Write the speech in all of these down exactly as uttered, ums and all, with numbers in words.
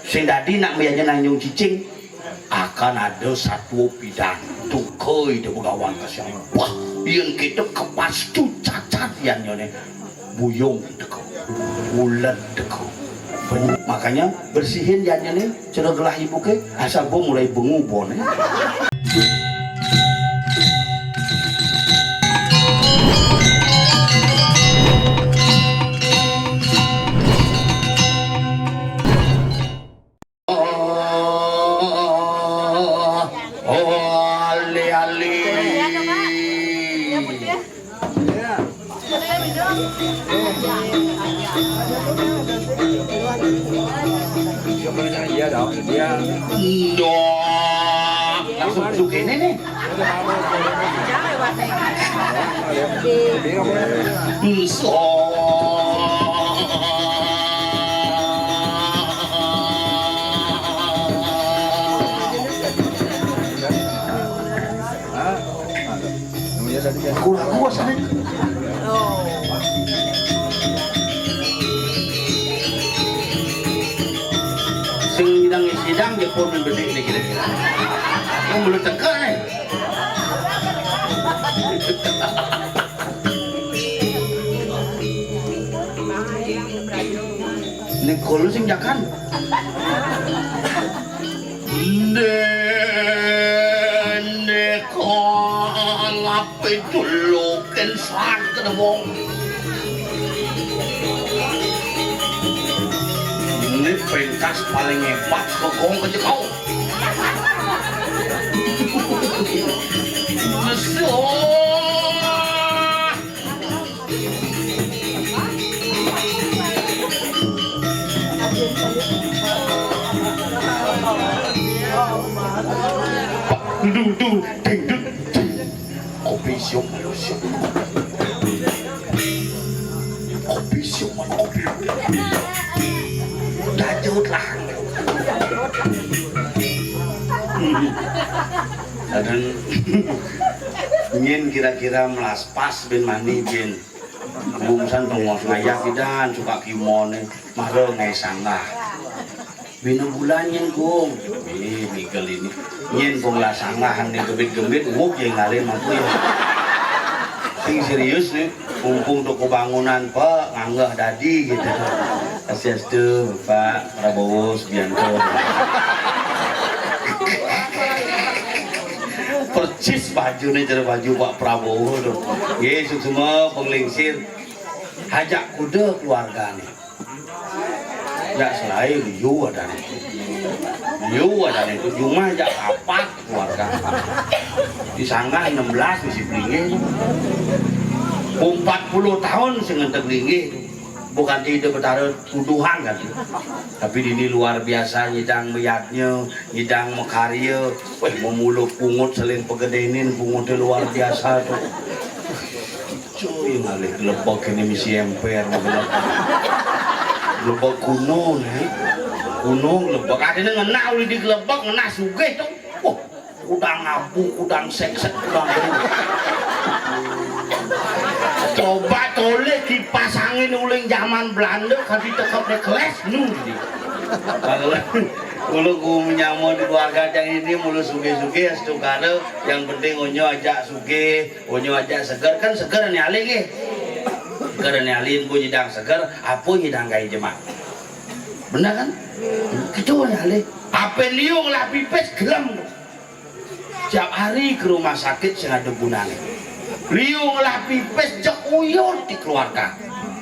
Sing dadi nak mbiyanjang nang nyung cicing, akan ada satua pidan. Tukai dia begawan kasihan. Wah, yén kita kepastu cacat yannyané. Buyung teka, ulet teka. Makanya bersihin yannyané, cara gelah ibuké, asal bo mulai bengu boné. Oh, oh, ali-ali. Iya dong, dia. Ndak. Langsung duduk ini nih. Kurang puas nih. Sing sidang sidang jepun bedik nih kira-kira. Yang belum teka nih. Ini kalau sing jakan. Ndéné kalape julukin sak kedemong. Ini pentas paling hebat kok kong kejekau. Mesuh. Duh, duh, ding, duh, ding. Kopi siung, malu siung. Kopi siung, malu kopi. Dajut lah. Kadang nyén kira-kira melas pas bin mani bin. Bungsan tongos ngajak idan suka kimoné, mara ngai sanggah. Bina bulan nyén kong. Ih, nigel ini. Nyén kong lah sanggahan nih gembit-gembit, nguk ya ngalih mampu ya. Sing serius nih, mumpung toko bangunan, Pak, nganggah dadi gitu. Swastiastu, Pak Prabowo Subianto. Persis baju nih, cara baju Pak Prabowo tuh. Nggih, suksma penglingsir. Ajak kuda keluargane. Ya, selain liu adane. Liu adane itu cuma ajak papat keluarga. Disanggah enam belas bisi pelinggih. Empat puluh tahun sing ngentek linggih. Bukan tidak betara tuduhan kan. Tapi ini luar biasa nyidang meyadnya, nyidang makarya. Weh, memuluk pungut seling pegedenin pungutnya luar biasa tuh. Cuy, ngalih gelebek ini misi emper, gelebek. Gelebek kuno nih. Kuno gelebek. Adanya ngena uli di gelebek, ngena sugih tuh. Wah, kudang abu, kudang seksek, kudang beru. Coba toleh kipas angin uling zaman Belanda, kan ditekep deh keles, nu, jadi. Kalau mulu ku menyama di keluarga yang ini, mulu sugih-sugih, astungkara, yang penting onyo ajak sugih, onyo ajak seger, kan seger ni alih nggih. Seger ni alih, pun nyidang seger, apa nyidang kai jemak. Bener kan? Kita ni alih. Apa liung lah pipis, gelem. Tiap hari ke rumah sakit sing ada gunane. Liu ngelah pipis jek uyut di keluarga.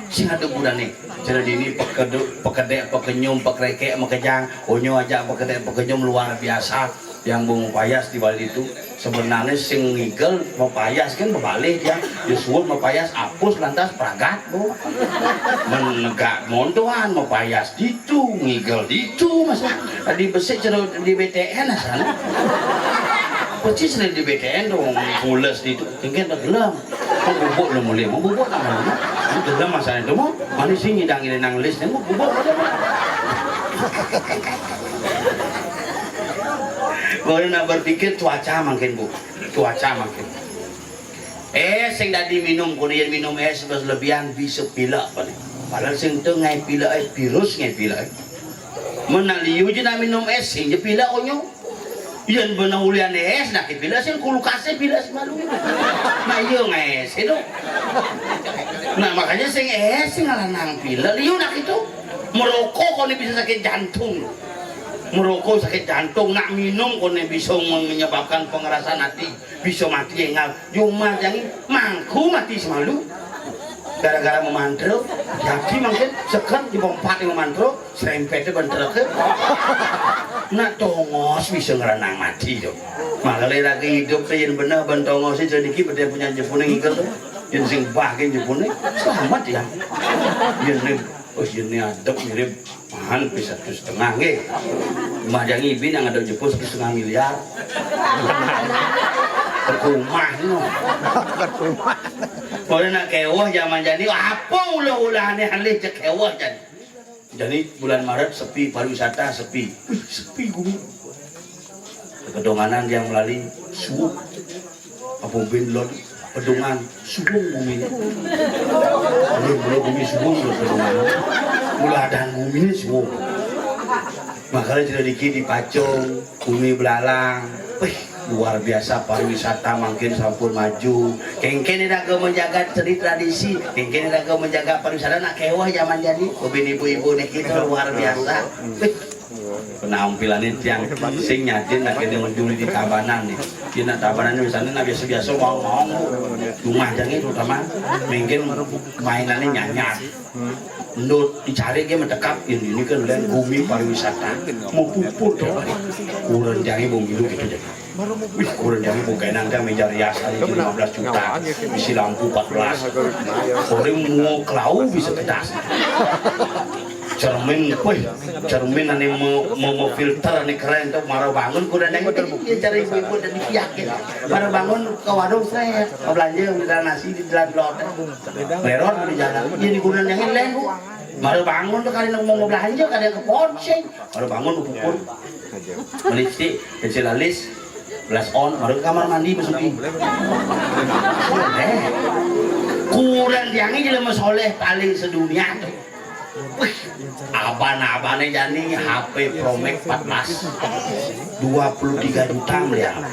Sing ada gunane. Cara dini pekedu-, pekedek, pekenyum, pekrekek, mekejang. Onyo aja pekedek, pekenyum luar biasa. Yang bung payas di balik itu. Sebenarnya sing ngigel mepayas kan bebalik ya. Disuwun mepayas apus lantas pragat, Bu. Menegak mondoan mepayas di Tuh, ngigel ditu, Mas. Tadi besik cerita di B T N, asal. Persis cerita di B T N dong, pules ditu. Tinggal tak gelem. Mau bubuk lu mulai, mau bubuk tak mau. Ini gelem masalah itu, mau. Mana sih nyidang ini nang list, mau bubuk aja, mau. Baru nak berpikir cuaca makin, Bu. Cuaca makin. Eh, sing dadi minum, kono yén minum es berlebihan bisa pilek, kono. Padahal sing tu ngai pilek, eh, virus ngai pilek. Mun nak liu ja nak minum és, sing ja pilek onyo. Yén beneh ulian és, nak pilek sing kulkasé pilek sing malu. Nah, iya ngés itu. Nah, makanya sing és sing lanang pilek, liu nak itu. Merokok koné bisa sakit jantung. Merokok sakit jantung, nak minum koné bisa menyebabkan pengerasan hati, bisa mati énggal. Jumah jangan mangku mati semalu. Gara-gara memantra, jadi mangkin seken dipompat memantra, serempet bentrek. Nak tongos bisa ngerenang mati tu. Makanya lagi hidup tu yang benar ben tongos itu dikit betul punya Jepuné ngikel tu. Yang sing bah ke Jepuné, selamat ya. Yang ni, oh yang ni adep mirip Mahan pi satu setengah nggih. Mah jang ibi nang ada jepun satu setengah miliar. Perkumah no. Boleh nak kewah zaman jani apa ulah-ulahane alih je kewah jani. Jadi bulan Maret sepi pariwisata sepi. Wih, sepi gumi. Kedonganan yang melalui suuk apa bin lon pedungan suung gumi. Ini mula gumi suung mula pedungan. Mula adan gumi suung. Makanya tidak dikit di Pacung, gumi belalang. Wih, luar biasa pariwisata makin sampun maju. Kengken iraga menjaga seni tradisi, kengken iraga menjaga pariwisata nak kewah zaman jani. Ubin ibu-ibu niki luar biasa. Wih, penampilannya tiang sing nyadin nak kene menduli di Tabanan nih. Di nak Tabanan misalnya nak biasa-biasa mau-mau rumah jangan terutama mungkin mainannya nyanyar. Ndut dicari ge mentekap ini, ini kan lain gumi pariwisata mau pupur tuh. Kurang jangan mau gitu gitu deh. Wih, kurang jangan mau kayak nanti meja rias aja lima belas juta, isi lampu empat belas. Sore mau kelau bisa kedas. Cermin, wih, cermin ane mau mau mau filter ane keren tuh, mara bangun kurang jangan dia cari ibu-ibu dan dipiakin. Mara bangun ke warung seret, belanja udah nasi di dalam lot. Lerot di jalan. Jadi kurang jangan lain bu. Baru bangun tuh kali nang mau belanja kali ke ponsel. Baru bangun pupur. Melipstik, pensil alis, blush on, baru ke kamar mandi masukin. Eh, kurang tiangnya jelema soleh paling sedunia tuh. Wih, aban-abane jani H P Pro Max empat belas. Dua puluh tiga juta beli H P.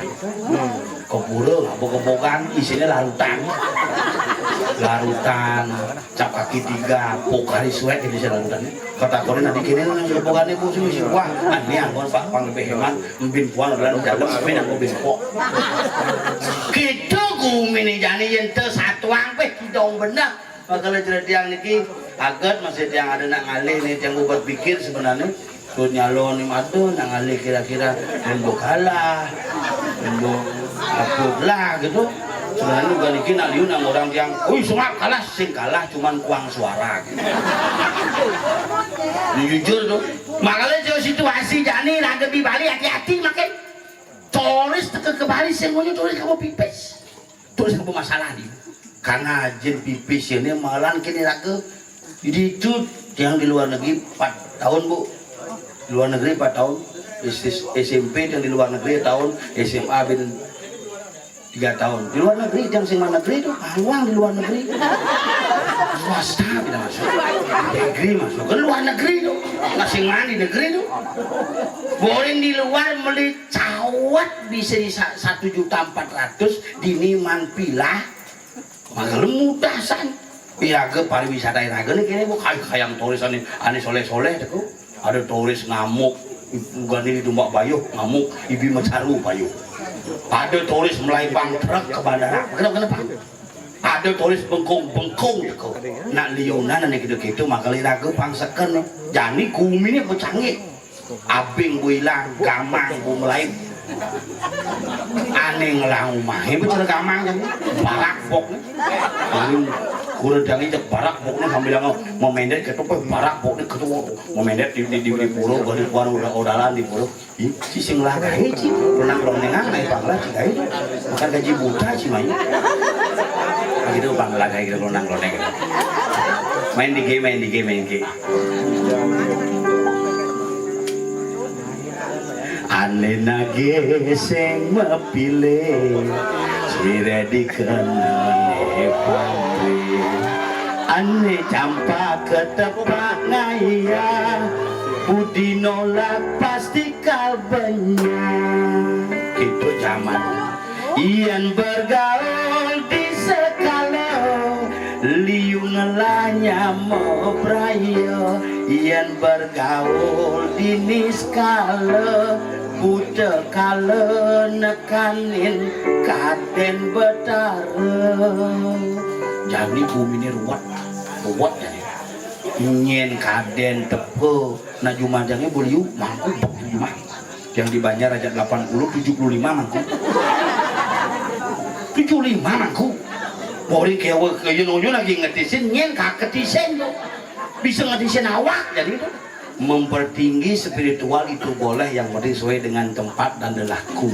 Ke pura, apa kebogan, isinya larutan. Larutan, cap kaki tiga, pokari suek gitu sih larutan. Kata kore nanti kini nang kebogan ibu sih mesti wah, ah, ini angkon Pak pang lebih hemat, mbin puan dalam dalam mbin aku bin pok. Kita gumi nih jani yang tersatuang peh kita benar. Makanya cerita tiang niki aget masih tiang ada nak ngalih nih tiang buat pikir sebenarnya. Tuh nyalon nih madu nak ngalih kira-kira embuk kalah, embuk takut lah gitu. Sebenarnya bukan niki nak liu nang orang tiang, wih sungap kalah, sing kalah cuman kuang suara gitu. Ini jujur tuh. Makanya jauh situasi jani raga di Bali hati-hati makin. Toris teke ke Bali sing ngunyah toris kamu pipis. Terus apa masalah dia? Karena jin pipis ini malah kini raga. Jadi itu yang di luar negeri empat tahun bu. Di luar negeri empat tahun. S- SMP yang di luar negeri tahun, S M A bin tiga tahun. Di luar negeri yang sing mana negeri itu, awang di luar negeri. Swasta tidak masuk. Negeri masuk ke luar negeri itu. Masing mana di negeri itu? Boleh di luar meli cawat bisa di sa- satu juta empat ratus dini man pilah. Maka mudah san. Piaga pariwisata iraga nih kene bu kayak kayang turis ane ane soleh soleh tuh. Ada turis ngamuk, gani di tumbak bayuh ngamuk, ibi mecaru bayuh. Ada turis melai bang truk ke bandara. Kenapa kenapa? Ada turis bengkung bengkung tuh. Nak liunan ane gitu gitu maka iraga pangseken nih. Jani gumi nih becanggih. Abing bu ilang, gamang bu melayu. Ane ngelang umahe betul gamang kan. Barak bok ni. Kurang kurang jangan cek barak bok ni sambil yang memendet ke tuh barak bok ni ketua memendet di di di, di pura baru baru udah odalan di pura. Ih, si sing lagahe ci, renang ronengan naik panglah ci gae. Makan gaji buta ci main. Gitu panglah gae gitu renang roneng. Main di game, main di game, main game. Ane nage sing mepile, sire dikenane pamrih. Ane campak ketepak ngayah, Budi nolak pasti kal benyang. Gitu zaman. Yen bergaul di sekala, liu ngelanya mebraya. Yen bergaul di niskala, buta kala nekanin kaden betara. Jani bumine ruwet, ruwet jani. Nyen kaden tepa, nak jumajangnya beliu mangku bek jumah. Yang di Banjar aja delapan puluh, tujuh puluh lima mangku. Tujuh lima mangku. Bori kewe keyun oyo lagi ngetisin, nyen kaketisin tuh. Bisa ngetisin awak jadi itu. Mempertinggi spiritual itu boleh, yang penting sesuai dengan tempat dan lelaku.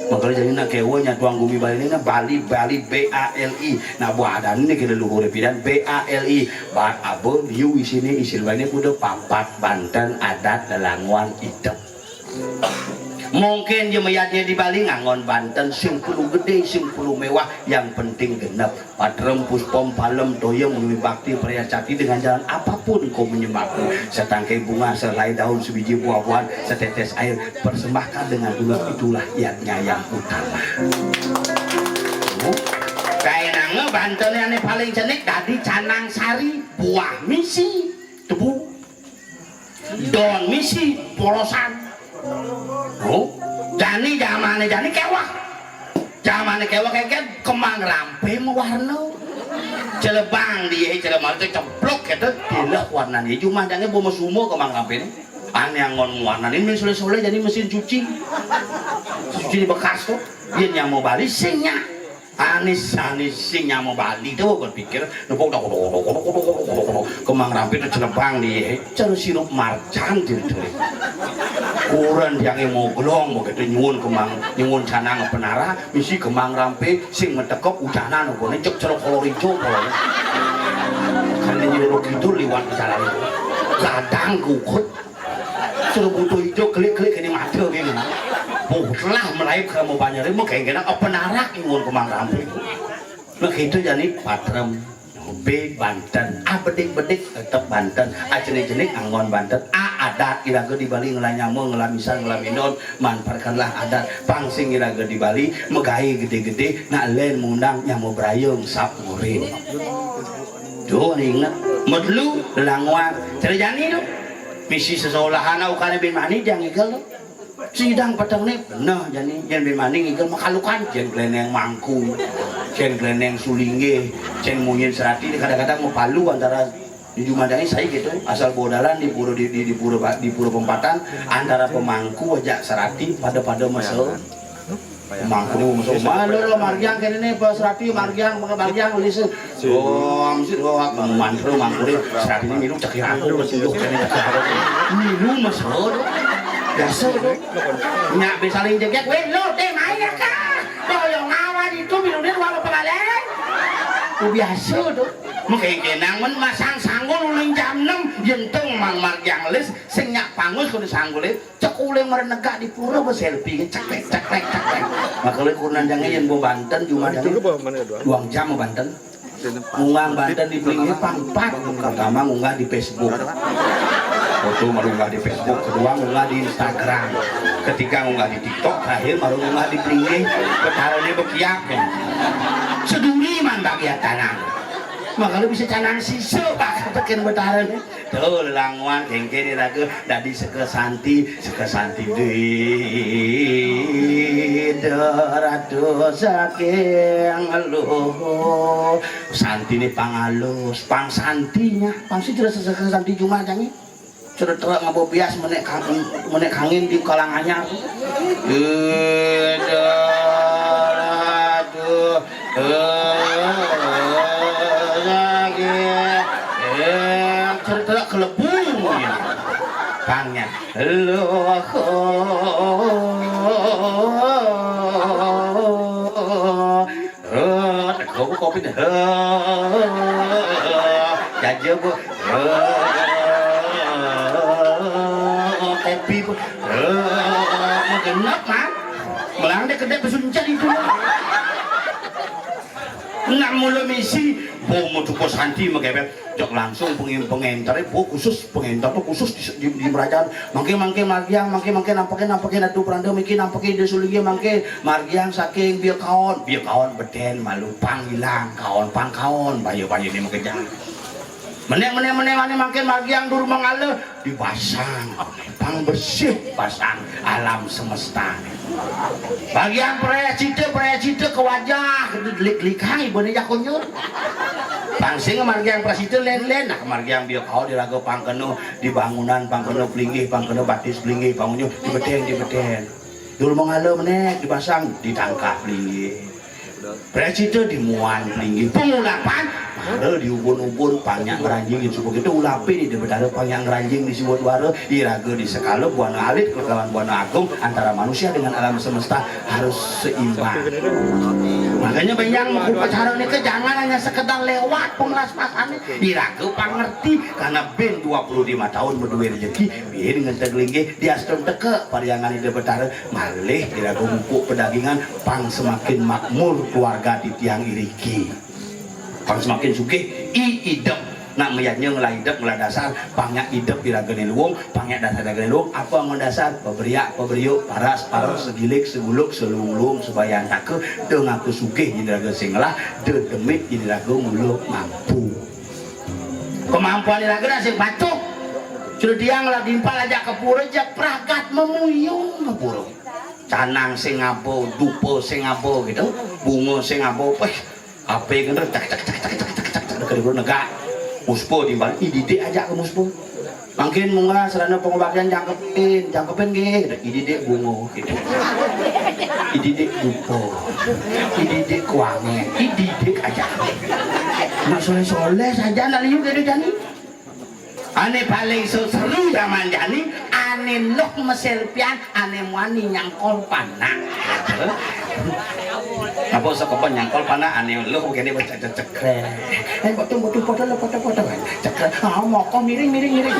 Makanya jadi nak kewe nyatuang gumi Bali ini, nah, Bali, Bali, B A L I. Nah, buah adan ini kita luhur pidan, B A L I. Bat aba liu isine, isin Bali ini kuda papat banten adat lelanguan idep. Mungkin dia meyatnya di Bali nganggon banten sing perlu gede, sing perlu mewah, yang penting genep. Patrem puspom palem toya menuhi bakti peraya sakti dengan jalan apapun kau menyembahku. Setangkai bunga, sehelai daun, sebiji buah-buahan, setetes air, persembahkan dengan tulus, itulah niatnya yang utama. Kainange banten yang paling cenik dadi canang sari, buah misi, tebu. Don misi polosan. Oh, jani jamane jani kewah. Jamane kewah keket kemang rampe mewarna. Celebang dia, celebang itu ceblok gitu, dileh warnane. Cuma jani bomo sumo kemang rampe ini. Ane anggon warnane min soleh-soleh jadi mesin cuci. Cuci bekas tuh. Dia nyamo Bali sing nya. Anis, anis sing nyamo Bali tuh berpikir, nepuk dak, dak, dak, dak, dak, dak, dak, dak. Kemang rampe tuh celebang nih, cara sirup marjan tuh, tuh. Kuren yang mau gelong begitu nyuwun kemang, nyuwun canang penara, misi kemang rampe sing metekep ujanan apa nih, cek celok kolor ijo kolor. Karena nyuruh gitu liwat jalan itu. Kadang gugut. Suruh butuh ijo klik-klik ini mata gini. Puh, telah melayu ke mau banyak ribu kayak gini, apa narak nyuwun kemang rampe. Nah, gitu jadi patrem. B banten, A bedik-bedik tetep banten, A jenik-jenik anggon banten, A adat iraga di Bali ngelanyama, ngelamisan, ngelaminon, manfaatkanlah adat. Pang sing iraga di Bali, megae gede-gede, nak len mundang nyama brayung sap murin. Tuh, inget. Medlu, languar. Cerejani tuh. Misi sesolahan, ukane bin mani, dia ngigel tuh. Sidang peteng nih, nah, jani, yen bin mani ngigel makalukan, jen gleneng mangku, jen gleneng sulingge, jen munyin serati, kadang-kadang mau palu antara di Jumadani saya gitu, asal bodalan di pura, di, di, di pura, di pura pempatan, antara pemangku aja serati, pada-pada mesel. Mangkene wong sok. Malu lo margiang kene ne pas rapi margiang, maka margiang lise. Oh, mesti lo aku mantel mangkene serapine milu cekir aku wis sungguh kene cekir aku. Milu mesel. Biasa to. Nyak be saling jegek, "Weh, lo teh main ya, Kak?" Kaya ngawan itu milune wae pengalen. Ku biasa to. Mengke kenang men masang sanggul uling jam enam, yen teng mang margiang lis, sing nyak pangus kudu sanggule. Cek uling merenegak di pura be selfie, ceklek, ceklek, ceklek. Makanya kunan jangan yang mau banten, cuma jangan dua jam mau banten. Ngunggah banten di Blinge pang empat. Pertama ngunggah di Facebook. Foto malu ngunggah di Facebook, kedua ngunggah di Instagram, ketiga ngunggah di TikTok, terakhir malu ngunggah di Blinge. Betarane bekiak. Seduri man bagian tanah. Makanya bisa canang sisa, Pak, tekan betarane. Tuh, lelanguan, kengkene raga, dadi seka santi, seka santi di ratu saking luhur. Santine pangalus, pang santinya, pang sih jelas seka santi cuma jangi. Cerita ngabo bias menek kangin, menek kangin di kalang anyar. Ida ratu. Eh, lagi. Eh, cerita kelebu. Tanya. Lo. Eh, teko kopi deh. Eh, jaja bu. Eh, kopi bu. Eh, mau genep, Mang. Melang deh kedek pesun cari itu. Nak mula misi, bo metuko santi magepet. Jok langsung pengin-, pengentere, bo khusus pengentere tuh khusus di, di, di kerajaan. Mangke, mangke margiang, mangke, mangke nampake, nampake nadu peranda, mangke nampake ida sulinggih, mangke margiang saking bia kaon, bia kaon beden malu pang ilang, kaon pang kaon, bayu-bayu ini makejang. Meneh, meneh, meneh, meneh mangke margiang dur mangala dipasang, pang bersih pasang alam semesta. Bagian prayacita, prayacita ke wajah, delik-delikang ibu ni jakunyur. Pang sing margiang prayacita len-len, nah margiang bia kaon iraga pang kena di bangunan, pang kena pelinggih, pang kena batis pelinggih, pang unyu di beden, di beden. Dur mangala meneh dipasang, ditangkap pelinggih. Prayacita dimuan pelinggih. Pengulapan, mara diubun-ubun, pang nyak ngranjing, suba kita ulape di Debata Betara, pang nyak ngranjing di siwa duara, iraga di sekala buana alit kelawan buana agung antara manusia dengan alam semesta harus seimbang. Makanya benjang upacara nika jangan hanya sekedar lewat pengelas pasane. Iraga pang ngerti karena ben dua puluh lima tahun beduwe rejeki, bin ngenteg linggih diastun teka Parhyangan Ida Betara. Malih iraga mupuk pedagingan, pang semakin makmur keluarga di tiang iriki. Pang semakin sugih, i idep. Nak mayadnya ngelah idep, ngelah dasar, pang nyak idep iragane luung, pang nyak dasar iragane luung, apa anggon dasar? Paberiak, paberiuk, paras, paros, segilik, seguluk, selunglung, sebayantaka, da ngaku sugih nyen iraga sing ngelah, da demit nyen iraga mula mampu. Kemampuan iraga dah sing patuh. Sudah tiang ngelah timpal ajak ke pura, jak pragat memuyung ke pura. Canang sing aba, dupa sing aba gitu, bunga sing aba, peh, ape kena cak cak cak cak cak cak cak cak dekat dulu negak. Muspa timbal, i didik ajak ke muspa. Mangkin munggah sarana pengobatan jangkepin, jangkepin nggih, i didik bunga gitu. I didik dupa. I didik kuange, i didik ajak. Nak soleh-soleh saja nak liu gitu jani. Ane paling seru zaman jani, ane luh meselfian, ane muani nyangkol panak. Apa sekepen nyangkol panak, ane luh kene baca cecek. Eh, betul, betul, foto lo, foto, foto. Cek, ah, moko miring, miring, miring.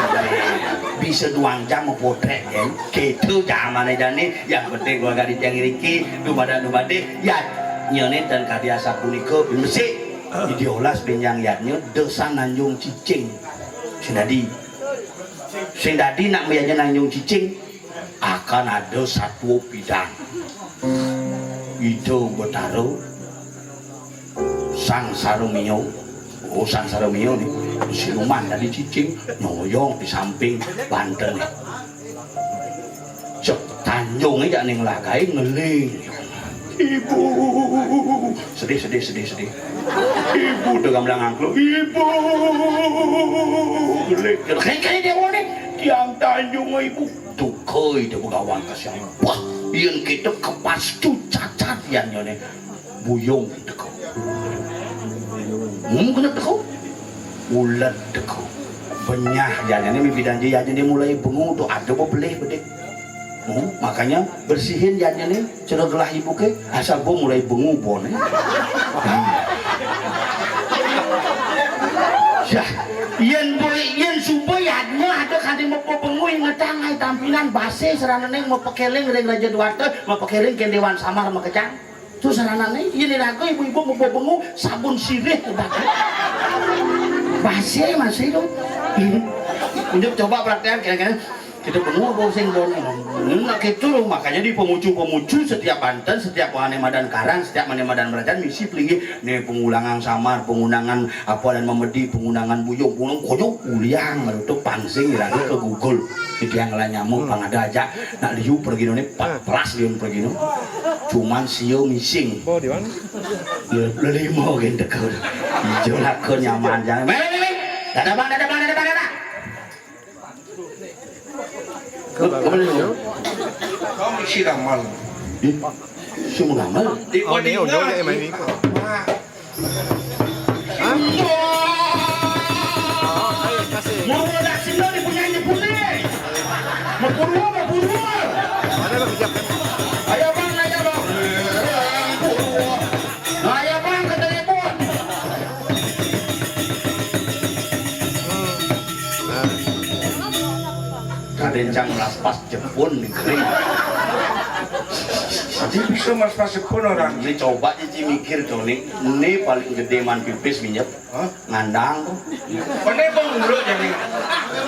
Bisa duang jam mau potrek, kan? Gitu zaman jani, yang penting keluarga di tiang iriki, dumada, dumade, ya, nyene dan kadi asapunika, bimesik. Di diolas benjang yadnya, desa Nanjung Cicing. Sing dadi, sing dadi nak mayadnya Nanjung Cicing, akan ada satua pidan. Ida Betara, Sang Saramiya. Oh, Sang Saramiya ni, siluman dadi cicing, nyoyong di samping banten. Cek tanjunge jak ning lagai ngeling. Ibu. Sedih, sedih, sedih, sedih. Ibu dengan belang angklung. Ibu. Ngeling. Kayak, kayak dia ngene. Tiang tanjung ibu. Duka ida Begawan kasihan. Wah, yen kita kepas tu cacat yan nyone. Buyung teko. Hmm, kena teko. Ulet teko. Benyah jane ni bidan dia jane mulai bengu tu ada bebelih bedik. Hmm, makanya bersihin jane ni cara gelah ibu ke asal bo mulai bengu bon. Hmm. Yah, yen bo yen suba yadnya ada kade mepo bengu ingetang ai tampinan base seranane mepekeling ring Raja Dewata, mepekeling ken Dewan Samar makejang. Tu saranane, yen iraga ibu-ibu mebo bengu, sabun sirih ubate. Base masih tu. Ini coba perhatian kira-kira kita bengu apa sing bon. Nah, gitu loh, makanya di pemucu-pemucu setiap banten, setiap mane madan karang, setiap mane madan merajan misi pelinggih ne pengulangan samar, pengundangan apa dan memedi, pengundangan buyung, pengundangan konyol uliang lalu tu pangsing iraga ke Google. Jadi yang lah nyamuk pang ada aja. Nak liu pergi ni pat pelas liu pergi ni. Cuman sio mising. Bo di mana? Ya, lelima gin teka. Ijo lah ke nyaman jangan. Meh, meh, meh, meh. Dadah bang, dadah bang, dadah bang, dadah. Ke, ke mana ni? Kau misi ramal. Ih, si mengamal. Di Oh, ni, oh, ni, oh, ni, main ni. Hah? Oh, ayo, kasih. Murwa Daksina dipunyanyi putih. Mapurwa, mapurwa. Mana bang, siap? Ayo bang, ayo bang. Mapurwa. Ayo bang, kata ribut. Hmm. Nah. Kadencang melas Pas jepun nih, kering. Jadi bisa mas pas jepun orang. Ini coba aja mikir, Coli. Ini paling gedé man pipis minyak. Hah? Ngandang tuh. Mana bang dulu jadi.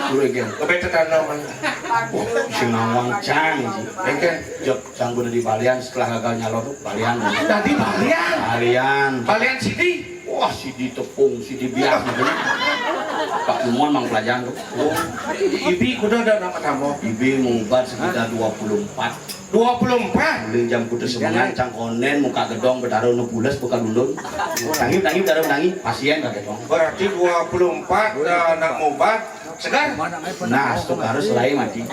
Dulu geng. Lebih tertanam. Wah, si nawang cang. Oke. Jok, cang udah di balian setelah gagal nyalon tuh, balian. Tadi balian. Balian. Balian sini. Wah, si ditepung, si dibias gitu. Pak Umon mang pelajaran tuh. Oh, ibi kudu ada nama tamu. Ibi ngubat sekitar dua puluh empat. Dua puluh empat. Mulai jam kudu semangat, cangkonen, muka gedong, betara nu pules, buka dulun. Tangi, tangi, betara tangi, pasien kaget dong. Berarti dua puluh empat, eh, anak ngubat. Segar. Nah, stuk harus lain mati.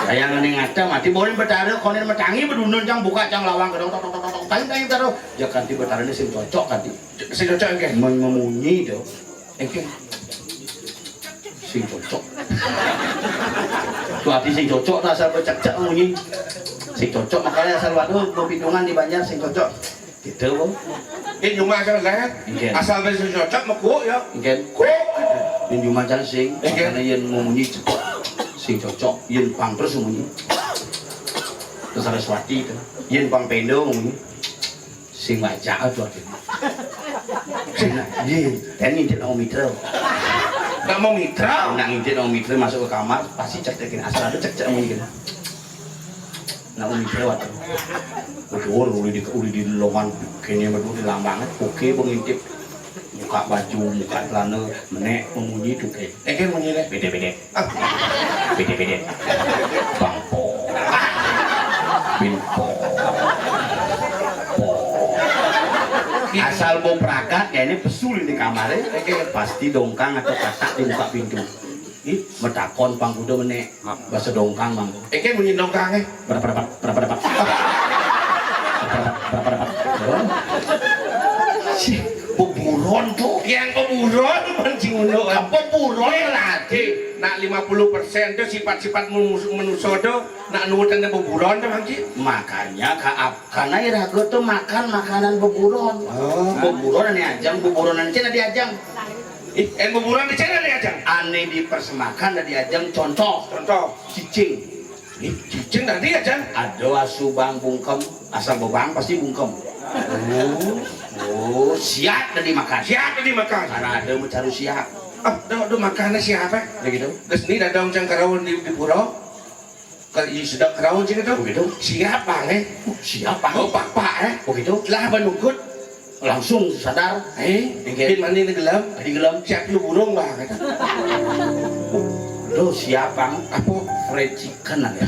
Kayak ngene ngata mati, boleh betara, konen metangi, bedunun, cang buka, cang lawang, gedong, tok, tok, tok, tok, tangi, tangi, betara. Ya kanti betara ini sing cocok kanti. Sing cocok, oke. Mem-, memunyi itu. Oke. Sing cocok. Tuh hati sing cocok, tuh asal becek-cek memunyi. Sing cocok, makanya asal waduh, mau pidungan di Banjar, sing cocok. Gitu, Bu. Ini cuma asal lihat. Oke. Asal bisa cocok, mekuk ya. Oke. Kuk. Yang cuma jangan sing, oke. Makanya yang memunyi cepet. Sing cocok, yang pang terus memunyi. Terus Saraswati itu. Yang pang pendo memunyi. Sing baca tuh akhirnya. Sing nak, iya, dan ngintip nak mau mitra. Nak mau mitra? Nak ngintip nak mau mitra masuk ke kamar, pasti cek-cekin. Asal ada cek-cek mau gitu. Nak mau mitra waktu. Betul, uli di, uli di longan, kayaknya betul di lambangan. Oke, bengintip. Buka baju, buka celana, menek, memunyi tuh, eh. Eh, kan munyi deh. Bede-bede. Bede-bede. Bangpo. Binpo. Po. Asal bau peragat, ya ini pesul ini kamarnya. Pasti dongkang atau katak di muka pintu. Ih, metakon pangkuda menek. Bahasa dongkang, Bang. Eke bunyi dongkang, eh. Berapa dapat? Berapa dapat? Berapa dapat? Berapa dapat? Si beburon tuh. Yang beburon, pancing unduk. Apa buron lagi? Nak lima puluh persen tuh sifat-sifat menus-, menuso tuh, nak nurutan beburon tuh, Bang Ji. Makanya ka ap-, karena iraga tuh makan makanan beburon. Oh. Beburon ane ajang, beburon ane cina diajang. Ih, yang beburon di cina diajang. Ane dipersembahkan dan diajang contoh. Contoh. Cicing. Ih, cicing tadi ajang. Ada asu bang bungkem, asal bebang pasti bungkem. Oh. Oh, siap tadi makan. Siap tadi makan. Karena ada mencari siap. Ah, do, do makannya siapa? Begitu. Terus ini dadong cangkarawan di, di pura. Kalau sedang keraun sih gitu. Begitu. Siap, Bang, eh. Siap, Bang. Oh, Pak, Pak, eh. Begitu. Lah, menukut. Langsung sadar. Eh, mungkin mana ini gelam? Tadi gelam. Siap lu burung, Bang. Lo siap, Bang. Apa? Fried chicken aja.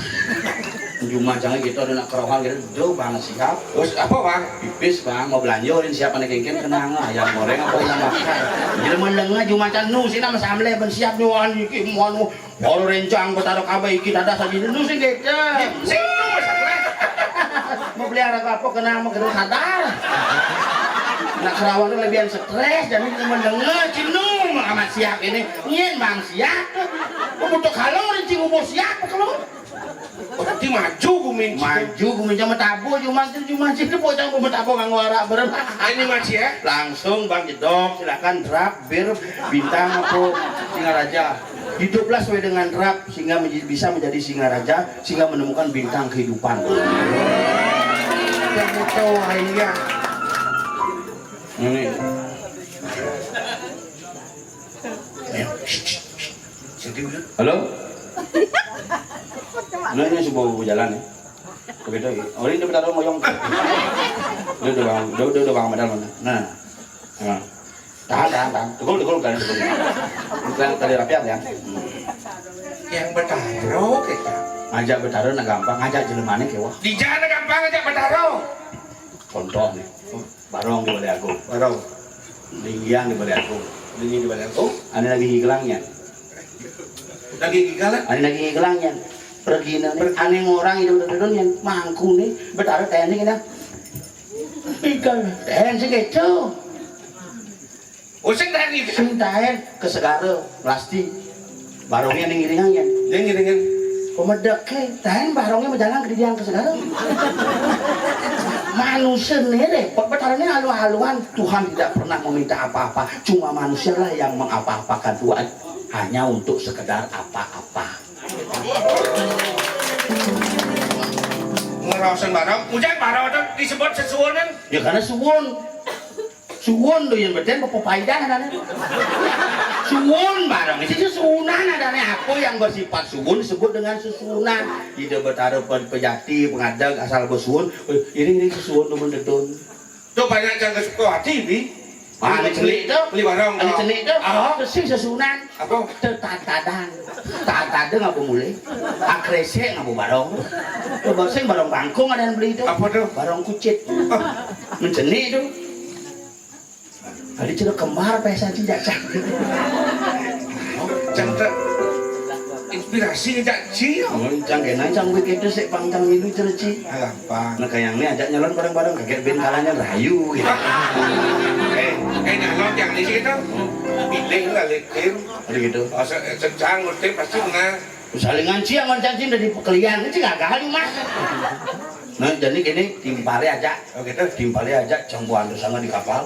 Cuma jangan gitu, ada nak kerohan gitu. Duh, Bang, siap. Terus apa, Bang? Pipis, Bang. Mau belanja, ulin siap, anak kengken, kenang lah. Ayam goreng apa yang makan? Jadi menengah, cuma can nu, sih nama samle, ben siap, nyuan, iki, mau nu. Ora rencang Betara kabeh iki dadas aja nu sing gedhe. Sing nu stres. Mau beli apa apa kena mau kena sadar. Nak serawan tuh lebihan stres dan ini mendengar cinu amat siap ini. Nyen bang siap. Mau butuh kalori cing ubus siap kalau. Berarti maju gumin. Maju gumin sama tabu cuma cuma sini bocah mau tabu nganggo arak berem. Ini masih ya. Langsung bang jedok silakan drap bir bintang apa Singaraja. Hiduplah sesuai dengan rap sehingga menjadi, bisa menjadi Singaraja sehingga menemukan bintang kehidupan. Yang tahu akhirnya. Ini. Ayo. Halo? Nah, ini sebuah jalan ya. Begitu ya. Oh, ini udah moyong. Udah, udah, bang, udah, udah, udah, bang, medal mana? Nah. Nah. Tahan, tahan, tahan. Tegul, tegul, tahan, tegul. Bukan tali rapian ya. Yang Betaro kita. Ngajak Betaro nak gampang, ngajak jelemane kewah. Di jalan gampang ngajak Betaro. Contoh nih. Barong di Balai Agung. Barong. Linggiang di Balai Agung. Linggiang di Balai Agung. Ane lagi ngigelang ya. Lagi ngigelang? Ane lagi ngigelang ya. Pergi nih. Ane ngorang itu udah ya. Mangku nih. Betaro teni kena. Ikan. Ten sih gitu. Oh, sing tahan iki. Sing tahan ke segara plastik. Barongnya ning iringan ya. Ning iringan. Pemedeke, tahan barongnya menjalan ke didiang ke segara. Manusia nih repot, Betara ini halu-haluan. Tuhan tidak pernah meminta apa-apa. Cuma manusialah yang mengapa-apakan Tuhan hanya untuk sekedar apa-apa. Raosan barong, ujang barong téh disebut sesuunan. Ya karena suun. Suun tuh yang beten pepaidan adané. Suun barong itu sesuunan adané. Apa yang bersifat suun disebut dengan sesuunan. Ida betara pe- pejati, pengadeg, asal besuun. Eh, ini ini sesuun tuh mendedun. Tuh banyak yang ke Sukawati, Bi. Ah, ada cenik tuh. Beli barong. Ada cenik tuh. Ah. Itu sih sesuunan. Apa? Tetatadan. Tatade ngapa mulai? Akrese ngapa barong? Coba sing barong bangkung ada yang beli itu. Apa tuh? Barong kucit. Ah. Mencenik itu. Tadi cerita kembar pesan tidak cak. Cang tak inspirasi cak ci. Oh, cang kena cang begitu sih pangkang itu cerita ci. Gampang. Nah, kayak ini ajak nyalon bareng-bareng kaget ben kalanya rayu gitu. Eh, eh nyalon yang ini kita pilih lah litin. Ada gitu. Asal cang ngerti pasti menang. Salingan ciang ngon cacing dari pekelian, cing agak halu mah. Nah, jadi gini, timpali aja. Oh gitu. Timpali aja, cang buan sama di kapal.